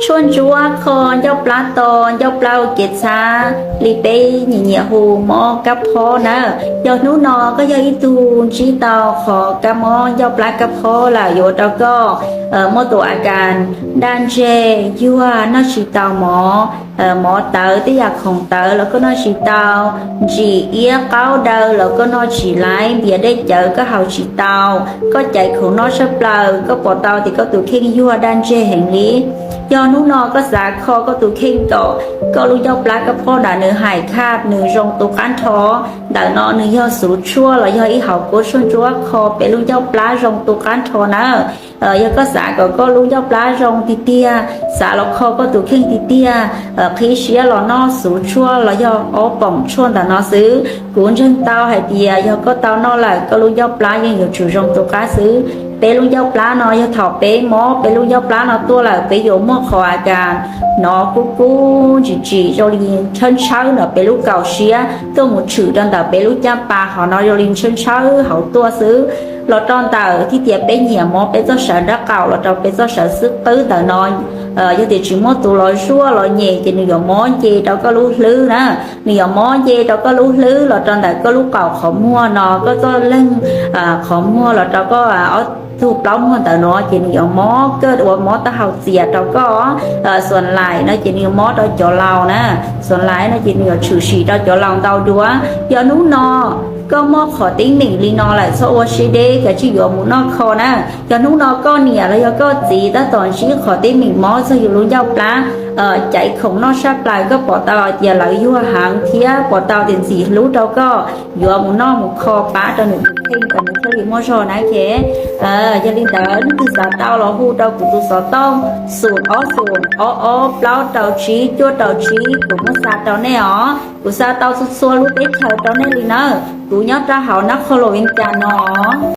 Tshuaj ntsuab kho ncauj plab to, ncauj plab ua kev txhab li peb nyiam nyiam hu mob kab phob na. Yog hnub no koj yog ib tug ntsib tau qhov kab mob ncauj plab kab phob lawm yuav ua rau koj muaj tus a kas daj ntseg, yuag, noj tsis tau mov, mov tawv tej yam khoom tawv los koj noj tsis tau, ntsim iab qaub daw los koj noj tsis laiv, npias dej cawv koj haus tsis tau, koj caiv khoom noj tshaj plaws, koj pom tau tias koj tus kheej yuag daj ntseg heev li. Yog hnub no koj xav kho koj tus kheej kom koj lub ncauj plab kab phob ntawd nws haim khaj nws zoo tu qab nrho, ntawm no nws yog xuv tshuaj los yog ib hauv kuab tshuaj ntsuab kho peb lub ncauj plab zoo tu qab nrho na. Yog koj xav kom koj lub ncauj plab zoo tiag tiag, xav los kho koj tus kheej tiag tiag, qhib siab los noj xuv tshuaj los yog ob poom tshuaj ntawm no xwb. Kuv ntseeg tau hais tias yog koj tau noj lawm koj lub ncauj plab yeej yuav tsum zoo tu qab xwb. Peb lub ncauj plab no yog thaum peb mob peb lub ncauj plab no tuaj lawm peb yuav muaj qhov a kas hnov kub kub ntsim tsim zoo li ntshawb ntshawb ntawm peb lub kaum siab tuaj mus tshwm rau ntawm peb lub caj pas hov no zoo li ntshawb ntshawb hauv tuaj xwb. Los rau ntawm thiab tias peb nyiam mob peb txoj sawv nraub qaum los rau peb txoj sawv xwb qwb ntawm no, yog tias tsis muaj tus los zuaj los nyem ces nws yuav mob nce rau koj lub hlwb na. Nws yuav mob nce rau koj lub hlwb los rau ntawm koj lub qaum qhov muag no, koj txoj leeg qhov muag los rau koj ob tug plaub muag ntawm no ces nws yuav mob kawg ua mob taub hau txias rau koj. Xuas laim no ces nws yuav mob rau cov laus na. Xuas laim no ces nws yuav tshwm sim rau cov laus ntau dua. Yog hnub no koj muaj qhov teeb meem li no lawm txhob ua siab deb, kav tsij yuav mus noj kho na. Yog hnub no koj niam los yog koj txiv tab tom ntsib qhov teeb meem mob txog yus lub ncauj plab, caiv khoom noj tshaj plaws, koj pom tau tias lawv yuag heev thiab pom tau tias ntxim hlub rau koj, yuav mus noj mus kho pab rau nws tus kheej kom nws thiaj li muaj zog na. Ces yog li ntawd leej twg xav tau los hu rau kuv tus xov tooj xoom ob xoom ob ob plaub rau tsib cuaj rau tsib, kuv muab xa rau nej os. Kuv xa tau txhua txhua lub teb chaws rau nej li nawb. Kuv nyob rau hauv nab qho los vim cas no